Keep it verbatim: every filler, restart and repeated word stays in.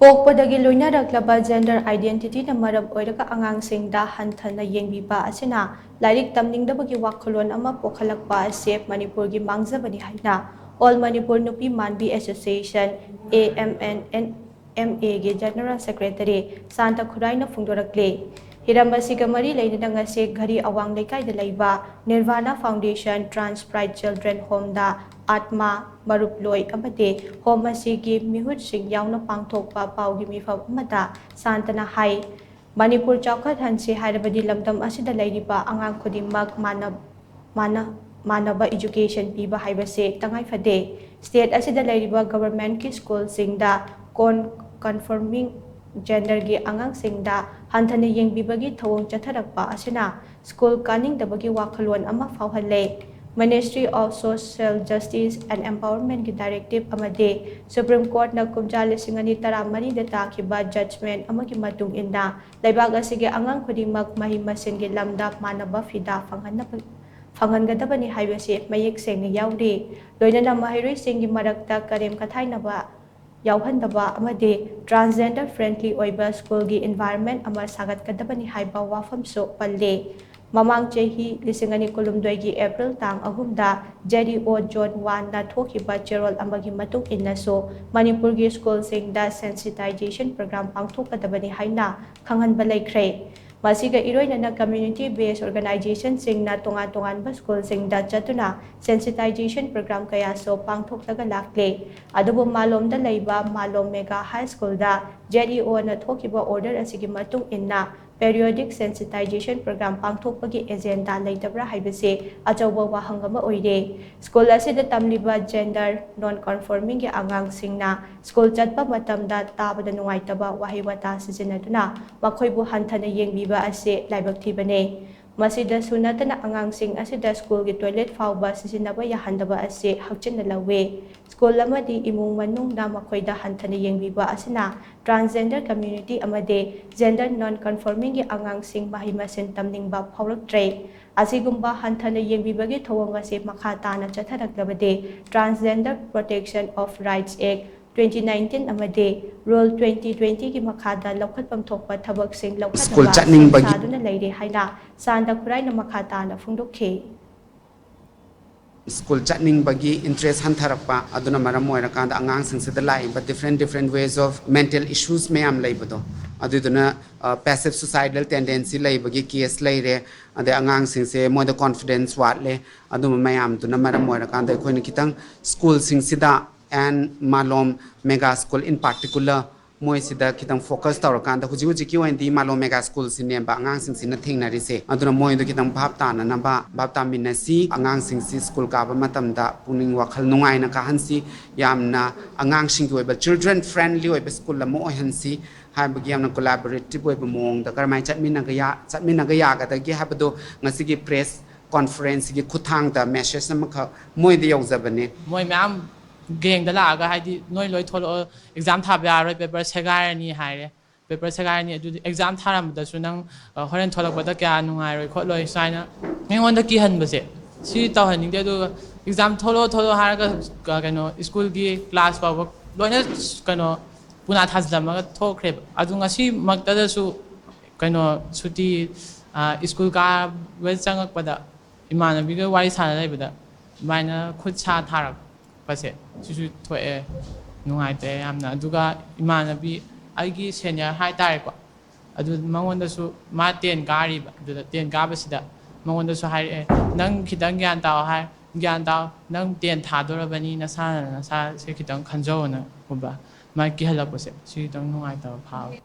ꯄꯣꯛꯄꯗꯒꯤ ꯂꯣꯏꯅꯔꯛꯂꯕ gender identityꯅ ꯃꯔꯝ ꯑꯣꯏꯔꯒ ꯑꯉꯥꯡꯁꯤꯡꯗ ꯍꯟꯊꯅ ꯌꯦꯡꯕꯤꯕ ꯑꯁꯤꯅ ꯂꯥꯏꯔꯤꯛ ꯇꯝꯅꯤꯡꯗꯕꯒꯤ ꯋꯥꯈꯜꯂꯣꯟ ꯑꯃ ꯄꯣꯛꯍꯜꯂꯛꯄ ꯑꯁꯤ ꯃꯅꯤꯄꯨꯔꯒꯤ ꯃꯥꯡꯖꯕꯅꯤ ꯍꯥꯏꯅ All Manipur ꯅꯨꯄꯤ ꯃꯥꯟꯕꯤ Association, A M N N M Aꯒꯤ General Secretary ꯁꯥꯟꯇ ꯈꯨꯔꯥꯏꯅ ꯐꯣꯡꯗꯣꯔꯛꯂꯤ꯫ ꯍꯤꯔꯝ ꯑꯁꯤꯒ ꯃꯔꯤ ꯂꯩꯅꯅ ꯉꯁꯤ ꯘꯔꯤ ꯑꯋꯥꯡ ꯂꯩꯀꯥꯏꯗ ꯂꯩꯕ Nirvana Foundation Trans Pride Children Homeꯗ ꯑꯥꯠꯃꯥ, ꯃꯔꯨꯞꯂꯣꯏ ꯑꯃꯗꯤ home ꯑꯁꯤꯒꯤ ꯃꯤꯍꯨꯠꯁꯤꯡ ꯌꯥꯎꯅ ꯄꯥꯡꯊꯣꯛꯄ ꯄꯥꯎꯒꯤ ꯃꯤꯐꯝ ꯑꯃꯗ ꯁꯥꯟꯇꯅ ꯍꯥꯏ, ꯃꯅꯤꯄꯨꯔ ꯆꯥꯎꯈꯠꯍꯟꯁꯤ ꯍꯥꯏꯔꯕꯗꯤ ꯂꯝꯗꯝ ꯑꯁꯤꯗ ꯂꯩꯔꯤꯕ ꯑꯉꯥꯡ ꯈꯨꯗꯤꯡꯃꯛ ꯃꯥꯟꯅ-, ꯃꯥꯟꯅ-, ꯃꯥꯟꯅꯕ education ꯄꯤꯕ ꯍꯥꯏꯕꯁꯤ ꯇꯉꯥꯏ ꯐꯗꯦ꯫ State ꯑꯁꯤꯗ ꯂꯩꯔꯤꯕ governmentꯀꯤ schoolꯁꯤꯡꯗ con-, conforming genderꯒꯤ ꯑꯉꯥꯡꯁꯤꯡꯗ ꯍꯟꯊꯅ ꯌꯦꯡꯕꯤꯕꯒꯤ ꯊꯧꯑꯣꯡ ꯆꯠꯊꯔꯛꯄ ꯑꯁꯤꯅ school ꯀꯥꯅꯤꯡꯗꯕꯒꯤ ꯋꯥꯈꯜꯂꯣꯟ ꯑꯃ ꯐꯥꯎꯍꯜꯂꯦ꯫ Ministry of Social Justice and Empowermentꯀꯤ directive ꯑꯃꯗꯤ Supreme Courtꯅ ꯀꯨꯝꯖꯥ ꯂꯤꯁꯤꯡ ꯑꯅꯤ ꯇꯔꯥꯃꯔꯤꯗ ꯇꯥꯈꯤꯕ judgment ꯑꯃꯒꯤ ꯃꯇꯨꯡ ꯏꯟꯅ, ꯂꯩꯕꯥꯛ ꯑꯁꯤꯒꯤ ꯑꯉꯥꯡ ꯈꯨꯗꯤꯡꯃꯛ ꯃꯍꯩ ꯃꯁꯤꯡꯒꯤ ꯂꯝꯗ ꯃꯥꯟꯅꯕ ꯐꯤꯗꯥ ꯐꯪꯍꯟꯅꯕ, ꯐꯪꯍꯟꯒꯗꯕꯅꯤ ꯍꯥꯏꯕꯁꯤ ꯃꯌꯦꯛ ꯁꯦꯡꯅ ꯌꯥꯎꯔꯤ꯫ ꯂꯣꯏꯅꯅ ꯃꯍꯩꯔꯣꯏꯁꯤꯡꯒꯤ ꯃꯔꯛꯇ ꯀꯔꯦꯝ ꯀꯊꯥꯏꯅꯕ ꯌꯥꯎꯍꯟꯗꯕ ꯑꯃꯗꯤ transgender friendly ꯑꯣꯏꯕ schoolꯒꯤ environment ꯑꯃ ꯁꯥꯒꯠꯀꯗꯕꯅꯤ ꯍꯥꯏꯕ ꯋꯥꯐꯝꯁꯨ ꯄꯜꯂꯤ꯫ ꯃꯃꯥꯡ ꯆꯍꯤ ꯂꯤꯁꯤꯡ ꯑꯅꯤ ꯀꯨꯟꯍꯨꯝꯗꯣꯏꯒꯤ April ꯇꯥꯡ ꯑꯍꯨꯝꯗ Z E O Zone Oneꯅ ꯊꯣꯛꯈꯤꯕ ꯆꯦꯔꯣꯜ ꯑꯃꯒꯤ ꯃꯇꯨꯡ ꯏꯟꯅꯁꯨ ꯃꯅꯤꯄꯨꯔꯒꯤ schoolꯁꯤꯡꯗ sensitization program ꯄꯥꯡꯊꯣꯛꯀꯗꯕꯅꯤ ꯍꯥꯏꯅ ꯈꯪꯍꯟꯕ ꯂꯩꯈ꯭ꯔꯦ꯫ ꯃꯁꯤꯒ ꯏꯔꯣꯏꯅꯅ community based organizationꯁꯤꯡꯅ ꯇꯣꯉꯥꯟ ꯇꯣꯉꯥꯟꯕ schoolꯁꯤꯡꯗ ꯆꯠꯇꯨꯅ sensitization program ꯀꯌꯥꯁꯨ ꯄꯥꯡꯊꯣꯛꯂꯒ ꯂꯥꯛꯂꯦ꯫ ꯑꯗꯨꯕꯨ ꯃꯥꯂꯣꯝꯗ ꯂꯩꯕ ꯃꯥꯂꯣꯝ Mega High Schoolꯗ Z E Oꯅ ꯊꯣꯛꯈꯤꯕ order ꯑꯁꯤꯒꯤ ꯃꯇꯨꯡ ꯏꯟꯅ periodic sensitization program ꯄꯥꯡꯊꯣꯛꯄꯒꯤ agenda ꯂꯩꯇꯕ꯭ꯔꯥ ꯍꯥꯏꯕꯁꯤ ꯑꯆꯧꯕ ꯋꯥꯍꯪ ꯑꯃ ꯑꯣꯏꯔꯦ꯫ School ꯑꯁꯤꯗ ꯇꯝꯂꯤꯕ gender non-conformingꯒꯤ ꯑꯉꯥꯡꯁꯤꯡꯅ school ꯆꯠꯄ ꯃꯇꯝꯗ ꯇꯥꯕꯗ ꯅꯨꯡꯉꯥꯏꯇꯕ ꯋꯥꯍꯩ ꯋꯥꯇꯥ ꯁꯤꯖꯤꯟꯅꯗꯨꯅ ꯃꯈꯣꯏꯕꯨ ꯍꯟꯊꯅ ꯌꯦꯡꯕꯤꯕ ꯑꯁꯤ ꯂꯥꯏꯕꯛ ꯊꯤꯕꯅꯤ꯫ ꯃꯁꯤꯗꯁꯨ ꯅꯠꯇꯅ ꯑꯉꯥꯡꯁꯤꯡ ꯑꯁꯤꯗ schoolꯒꯤ toilet ꯐꯥꯎꯕ ꯁꯤꯖꯤꯟꯅꯕ ꯌꯥꯍꯟꯗꯕ ꯑꯁꯤ ꯍꯛꯆꯤꯟꯅ ꯂꯧꯏ꯫ School ꯑꯃꯗꯤ ꯏꯃꯨꯡ ꯃꯅꯨꯡꯅ ꯃꯈꯣꯏꯗ ꯍꯟꯊꯅ ꯌꯦꯡꯕꯤꯕ ꯑꯁꯤꯅ transgender community ꯑꯃꯗꯤ gender non-conformingꯒꯤ ꯑꯉꯥꯡꯁꯤꯡ ꯃꯍꯩ ꯃꯁꯤꯡ ꯇꯝꯅꯤꯡꯕ ꯐꯥꯎꯔꯛꯇ꯭ꯔꯦ꯫ ꯑꯁꯤꯒꯨꯝꯕ ꯍꯟꯊꯅ ꯌꯦꯡꯕꯤꯕꯒꯤ ꯊꯧꯑꯣꯡ ꯑꯁꯤ ꯃꯈꯥ ꯇꯥꯅ ꯆꯠꯊꯔꯛꯂꯕꯗꯤ Transgender Protection of Rights Act twenty nineteen ꯑꯃꯗꯤ ꯔꯨꯜ ꯇ꯭ꯋꯦꯟꯇꯤ ꯇ꯭ꯋꯦꯟꯇꯤꯒꯤ ꯃꯈꯥꯗ ꯂꯧꯈꯠꯐꯝ ꯊꯣꯛꯄ ꯊꯕꯛꯁꯤꯡ ꯁ꯭ꯀꯨꯜ ꯂꯧꯈꯠꯅꯕ ꯆꯠꯅꯤꯡꯕꯒꯤ ꯁꯥꯗꯨꯅ ꯂꯩꯔꯦ ꯍꯥꯏꯅ ꯆꯥꯟꯗ ꯈꯨꯔꯥꯏꯅ ꯃꯈꯥ ꯇꯥꯅ ꯐꯣꯡꯗꯣꯛꯈꯤ꯫ ꯁ꯭ꯀꯨꯜ ꯆꯠꯅꯤꯡꯕꯒꯤ ꯏꯟꯇꯔꯦꯁ ꯍꯟꯊꯔꯛꯄ ꯑꯗꯨꯅ ꯃꯔꯝ ꯑꯣꯏꯔꯀꯥꯟꯗ ꯑꯉꯥꯡꯁꯤꯡꯁꯤꯗ ꯂꯥꯛꯏꯕ different different ways of mental issues ꯃꯌꯥꯝ ꯂꯩꯕꯗꯣ, ꯑꯗꯨꯗꯨꯅ passive suicidal tendency ꯂꯩꯕꯒꯤ ꯀꯦꯁ ꯂꯩꯔꯦ꯫ ꯑꯗꯩ ꯑꯉꯥꯡꯁꯤꯡꯁꯦ ꯃꯣꯏꯗ ꯀꯣꯟꯐꯤꯗꯦꯟꯁ ꯋꯥꯠꯂꯦ꯫ ꯑꯗꯨꯝꯕ ꯃꯌꯥꯝꯗꯨꯅ ꯃꯔꯝ ꯑꯣꯏꯔꯀꯥꯟꯗ ꯑꯩꯈꯣꯏꯅ ꯈꯤꯇꯪ ꯁ꯭ꯀꯨꯜꯁꯤꯡꯁꯤꯗ and Malom mega school in particular ꯃꯣꯏꯁꯤꯗ ꯈꯤꯇꯪ ꯐꯣꯀꯁ ꯇꯧꯔꯀꯥꯟꯗ, ꯍꯧꯖꯤꯛ ꯍꯧꯖꯤꯛꯀꯤ ꯑꯣꯏꯅꯗꯤ ꯃꯥꯂꯣꯝ ꯃꯦꯒꯥ ꯁ꯭ꯀꯨꯜꯁꯤꯅꯦꯕ ꯑꯉꯥꯡꯁꯤꯡꯁꯤꯅ ꯊꯦꯡꯅꯔꯤꯁꯦ꯫ ꯑꯗꯨꯅ ꯃꯣꯏꯗꯣ ꯈꯤꯇꯪ ꯚꯥꯞ ꯇꯥꯅꯅꯕ ꯚꯥꯞ ꯇꯥꯃꯤꯟꯅꯁꯤ꯫ ꯑꯉꯥꯡꯁꯤꯡꯁꯤ ꯁ꯭ꯀꯨꯜ ꯀꯥꯕ ꯃꯇꯝꯗ ꯄꯨꯛꯅꯤꯡ ꯋꯥꯈꯜ ꯅꯨꯡꯉꯥꯏꯅ ꯀꯥꯍꯟꯁꯤ꯫ ꯌꯥꯝꯅ ꯑꯉꯥꯡꯁꯤꯡꯒꯤ ꯑꯣꯏꯕ children friendly ꯑꯣꯏꯕ ꯁ꯭ꯀꯨꯜ ꯑꯃ ꯑꯣꯏꯍꯟꯁꯤ꯫ ꯍꯥꯏꯕꯒꯤ ꯌꯥꯝꯅ collaborative ꯑꯣꯏꯕ ꯃꯑꯣꯡꯗ ꯀꯔꯝꯍꯥꯏꯅ ꯆꯠꯃꯤꯟꯅꯒ ꯌꯥ-, ꯆꯠꯃꯤꯟꯅꯒ ꯌꯥꯒꯗꯒꯦ ꯍꯥꯏꯕꯗꯣ ꯉꯁꯤꯒꯤ ꯄ꯭ꯔꯦꯁ ꯀꯣꯟꯐꯔꯦꯟꯁꯀꯤ ꯈꯨꯠꯊꯥꯡꯗ ꯃꯦꯁꯦꯖ ꯑꯃꯈꯛ ꯃꯣꯏꯗ ꯌꯧꯖꯕꯅꯦ꯫ ꯃꯣꯏ ꯃꯌꯥꯝ ꯒꯦꯡꯗ ꯂꯥꯛꯑꯒ, ꯍꯥꯏꯗꯤ, "ꯅꯣꯏ ꯂꯣꯏ ꯊꯣꯛꯂꯛꯑꯣ, ꯑꯦꯛꯖꯥꯝ ꯊꯥꯕ ꯌꯥꯔꯣꯏ, ꯄꯦꯄꯔ ꯁꯦꯒꯥꯏꯔꯅꯤ" ꯍꯥꯏꯔꯦ꯫ ꯄꯦꯄꯔ ꯁꯦꯒꯥꯏꯔꯅꯤ, ꯑꯗꯨꯗꯤ ꯑꯦꯛꯖꯥꯝ ꯊꯥꯔꯝꯕꯗꯁꯨ ꯅꯪ, ꯑ, ꯍꯣꯔꯦꯟ ꯊꯣꯛꯂꯛꯄꯗ ꯀꯌꯥ ꯅꯨꯡꯉꯥꯏꯔꯣꯏ ꯈꯣꯠꯂꯣꯏ ꯁꯨꯃꯥꯏꯅ ꯑꯩꯉꯣꯟꯗ ꯀꯤꯍꯟꯕꯁꯦ, ꯁꯤ ꯇꯧꯍꯟꯅꯤꯡꯗꯦ꯫ ꯑꯗꯨꯒ ꯑꯦꯛꯖꯥꯝ ꯊꯣꯛꯂꯛꯑꯣ ꯊꯣꯛꯂꯛꯑꯣ ꯍꯥꯏꯔꯒ, ꯀ-, ꯀꯩꯅꯣ, ꯁ꯭ꯀꯨꯜꯒꯤ ꯀ꯭ꯂꯥꯁ ꯐꯥꯎꯕ ꯂꯣꯏꯅ, ꯀꯩꯅꯣ, ꯄꯨꯅꯥ ꯊꯥꯖꯤꯜꯂꯝꯃꯒ ꯊꯣꯛꯈ꯭ꯔꯦꯕ꯫ ꯑꯗꯨ ꯉꯁꯤꯃꯛꯇꯗꯁꯨ, ꯀꯩꯅꯣ, ꯁꯨꯇꯤ, ꯑ, ꯁ꯭ꯀꯨꯜ ꯀꯥꯕ ꯆꯪꯉꯛꯄꯗ ꯏꯃꯥꯟꯅꯕꯤꯒ ꯋꯥꯔꯤ ꯁꯥꯟꯅ ꯂꯩꯕꯗ ꯑꯗꯨꯃꯥꯏꯅ ꯈꯨꯠ ꯁꯥ ꯊꯥꯔꯛꯄꯁꯦ, ꯁꯤꯁꯨ ꯊꯣꯛꯑꯦ꯫ ꯅꯨꯡꯉꯥꯏꯇꯦ ꯌꯥꯝꯅ꯫ ꯑꯗꯨꯒ ꯏꯃꯥꯟꯅꯕꯤ, ꯑꯩꯒꯤ ꯁꯦꯅꯤꯌꯔ ꯍꯥꯏꯇꯥꯔꯦꯀꯣ, ꯑꯗꯨ ꯃꯉꯣꯟꯗꯁꯨ, ꯃꯥ ꯇꯦꯟ ꯀꯥꯔꯤꯕ, ꯑꯗꯨꯗ ꯇꯦꯟ ꯀꯥꯕꯁꯤꯗ ꯃꯉꯣꯟꯗꯁꯨ ꯍꯥꯏꯔꯛꯑꯦ, "ꯅꯪ ꯈꯤꯇꯪ ꯒ꯭ꯌꯥꯟ ꯇꯥꯑꯣ" ꯍꯥꯏ꯫ "ꯒ꯭ꯌꯥꯟ ꯇꯥꯑꯣ, ꯅꯪ ꯇꯦꯟ ꯊꯥꯗꯣꯔꯕꯅꯤ, ꯅꯁꯥꯅ ꯅꯁꯥꯁꯦ ꯈꯤꯇꯪ ꯈꯟꯖꯧꯑꯣꯅ" ꯒꯨꯝꯕ꯫ ꯃꯥ ꯀꯤꯍꯜꯂꯛꯄꯁꯦ, ꯁꯤ ꯈꯤꯇꯪ ꯅꯨꯡꯉꯥꯏꯇꯕ ꯐꯥꯎꯋꯦ꯫